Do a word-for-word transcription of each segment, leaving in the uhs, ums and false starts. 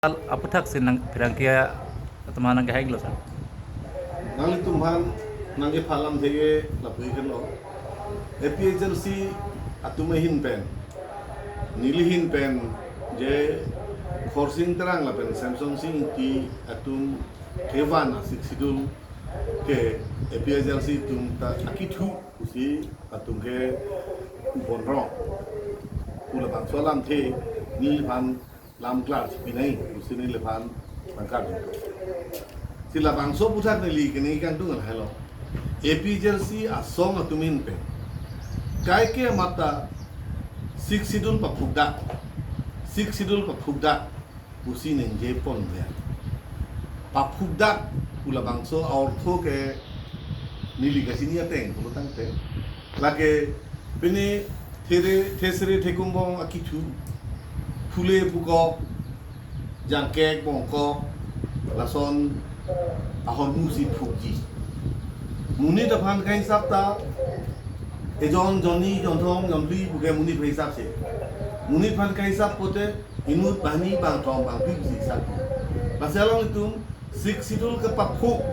aphuthak si nang pherangke atum aphan nangkehang lo sir. Nanglitum aphan nangkepha alamthe ke lapu-ik henlo. A P H L C atum ahin pen, neli ahin pen, je Khorsing Terang lapen Semsonsing Ingti atum kevan a-Sixth Schedule ke A P H L C atum ta akithu pusi atum ke pu ponrong pu labangso alamthe neliphan lam klar si pinoi pusi neliphan nangkardun. Si labangso aphuthak neli kene kangtung lahelo. A P H L C asong atum ahin pen kaike mata Sixth Schedule paphukdak, Sixth Schedule paphukdak pusi ningje pon dia. Paphukdak pu labangso a-ortho ke neli kachini ateng pulo tangte, lake pini there thesere thekumbong akithu, phule phukok, jangkek bongkok, lason ahormu si phukji. Monit aphan kahisap ta ejon, jonni, jonthom, jonphli puke monit aphan hisap si. Monit aphan kahisap pote inut, banghini, bangthom, bangphli pusi hisap. Lasi alanglitum Sixth Schedule kepaphuk,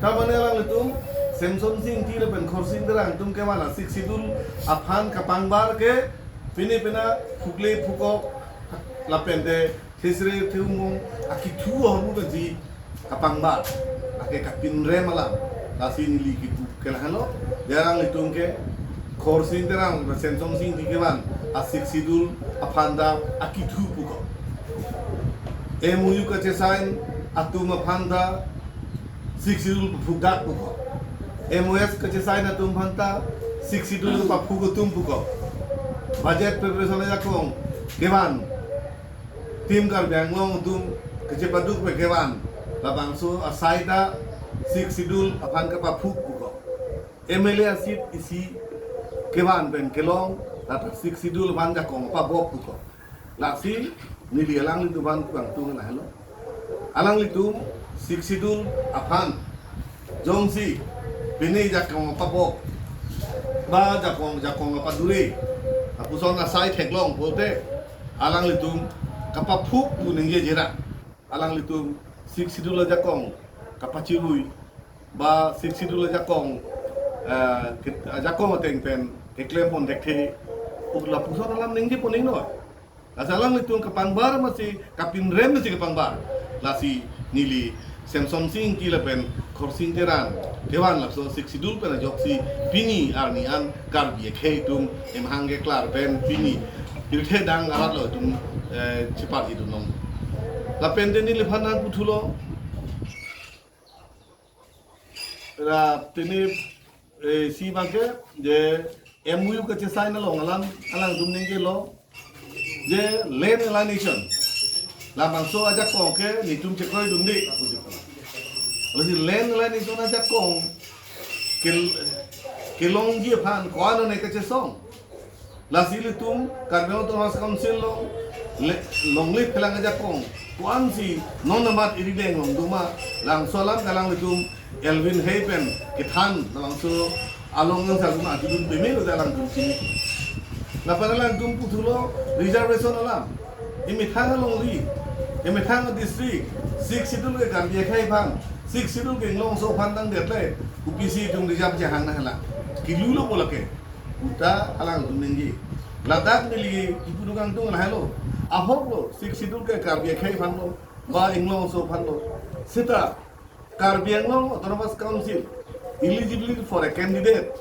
ta mane alanglitum Semsonsing Ingti lapen Khorsing Terang atum kevan a-Sixth Schedule aphan kapangbar ke pini pina phukle phukok lapen te thesere thekumbong akithu ahormu pensi kapangbar, lake kapinrem alam. Lasi neli kipu ke lahelo, je alanglitum ke Khorsing Terang, Semsonsing Ingti kevan a-Sixth Schedule aphan ta akithu pukok. M O U kachesign atum aphan ta Sixth Schedule paphukdak pukok. M O S kachesign atum aphan ta Sixth Schedule paphuk atum pukok. Budget preparation ajakong kevan, Team Karbi Anglong atum kachepaduk pen kevan, labangso asai ta Sixth Schedule aphan kapaphuk pukok. M L A a-seat isi kevan pen kelong, lata Sixth Schedule aphan jakong pabok pukok. Lasi neli alanglitum aphan kangtung lahelo. Alanglitum Sixth Schedule aphan jongsi pini jakong pabok ba jakong, jakong padure, lapuson asai theklong pote alanglitum kapaphuk pu ningje jera. Alanglitum Sixth Schedule ajakong kapachirui ba Sixth Schedule ajakong, eh, ke-, ajakong ateng pen keklem pon thekthe, pu lapuson alam ningje pon ingno. Lasi alanglitum kapangbar masi kapinrem masi kapangbar. Lasi neli Semsonsing Ingti lapen Khorsing Terang kevan laso Sixth Schedule pen ajoksi pini arni an Karbi akhei atum emahang keklar pen pini pirthe dang arat lo atum, eh, cheparji dunlong. Lapen te neliphan nangputhulo. Ra tini, eh, isi abangke je M O U kachesign along alam, alangtum ningjelo je land alienation, labangso ajakong ke netum chekroidunde. Lasi land alienation ajakong kel-, kelongji aphan ko-an ne kachesong. Lasi ilitum Karbi Anglong Autonomous Council along le-, longle phelang ajakong ko-ansi non amat iri deng long doma, labangso alam ke alanglitum Elwin Hay pen kethan labangso along yang salum ajudun pemelo da alangtum chini. Lapen alangtum puthulo reservation alam. Emethang alongri, emethang district, Sixth Schedule ke Karbi akhei aphan, Sixth Schedule ke Inglong aso aphan tangdet le, kopisi itum reserve jahang na hala. Kilulo po lake. Uta alangtum ningje. Ladak neli kipu kangtung lahelo. Ahok lo, Sixth Schedule ke Karbi akhei aphan lo, ba Inglong aso aphan lo. Seta Karbi Anglong Autonomous Council eligibility for a candidate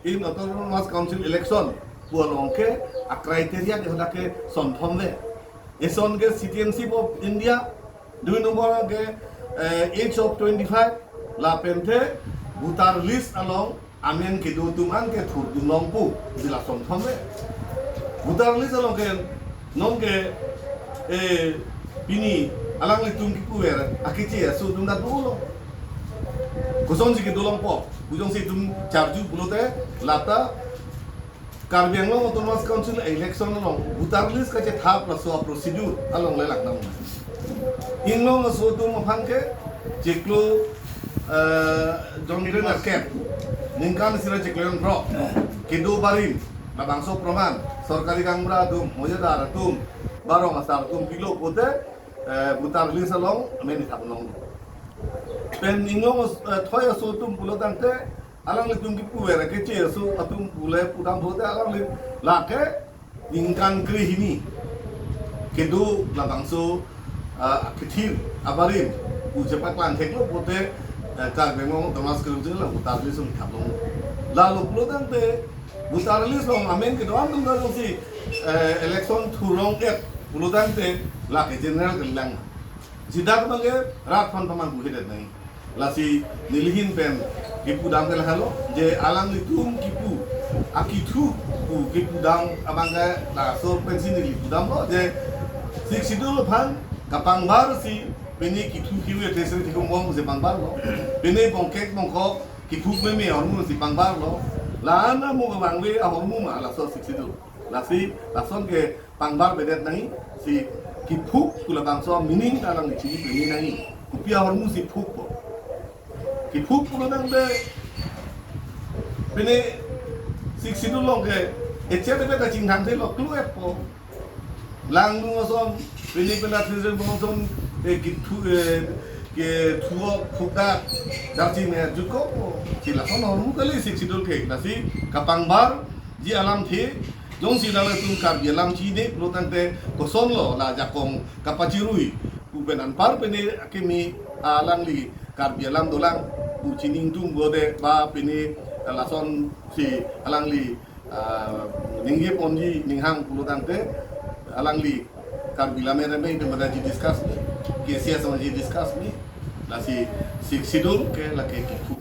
in Autonomous Council election pu along ke a-criteria ke hadak ke sonthom ve. Eson ke citizenship of India, dui nombor ke, eh, age of twenty-five, lapen te voter list along amen kedo atum an ke thurdun longpo, isi la sonthom ve. Voter list along ke non ke, eh, pini alanglitum kipuver akeche aso atum ta dolo. Kosonsi kedo longpo, kosonsi itum charju pulote lata Karbi Anglong Autonomous Council election along voter list kachethap laso a-procedure along le lang nang. Inglong aso atum aphan ke chiklo, eh, jongre nerkep, ningkan isi ra chiklo jongthrok, kedo barim, labangso proman, sorkari gaonbura atum, mojadar atum, ba rong asar atum pilo pote, Eh, voter list along amen thap long. Pen inglong as-, eh, thoi aso atum pulo tangte, alanglitum kipu era keche aso atum pule pudam pute alangli lake ningkan krehini kedo labangso, ah, kethir abarim pu chepaklang theklo pute, eh, Karbi Anglong Autonomous Council la voter list along thap long. Lalo pulo tangte voter list along amen kedo-an atum ta jongsi, eh, election thurong et pulo tangte lake general kelang. Sida kemang ke rat aphan pamanghu hedet nai. Lasi nelihin pen kipudam ke lahelo, je alanglitum kipu, akithu pu kipudam abang ke laso pensi neli pudamlo, je Sixth Schedule aphan kapangbar si pini kithu kiwi athe seri thikum bom si pangbarlo. Pini bongkek bongkok kiphuk meme ahormu si pangbarlo. La-an amu kevangve ahormu ma laso Sixth Schedule. Lasi lason ke pangbar bedet nangji, si kiphuk pu labangso meaning ta alangli chini pini nangji. Kopi ahormu si phukpo. Kiphuk pulo tangte pini Sixth Schedule along ke eche bebe ta chingthang thelo, klu-etpo. Langdung ason, pini pena thirjen bong ason, eh, kithu, eh, kithu phukdak, darchi me jutko, si lason ahormu kali Sixth Schedule ke, lasi kapangbarji alamthe, jongsi nanglitum Karbi alam chini pulo tangte kosonlo la ajakong kapachirui pu pen anpar pini akimi alangli Karbi alam dolang pu chiningtum bode ba pini lason si alangli, ah, ningje ponji ninghang pulo tangte alangli Karbi Lammet Amei pen madaji discuss me, K C S madaji discuss me, lasi Sixth Schedule ke lake kiphuk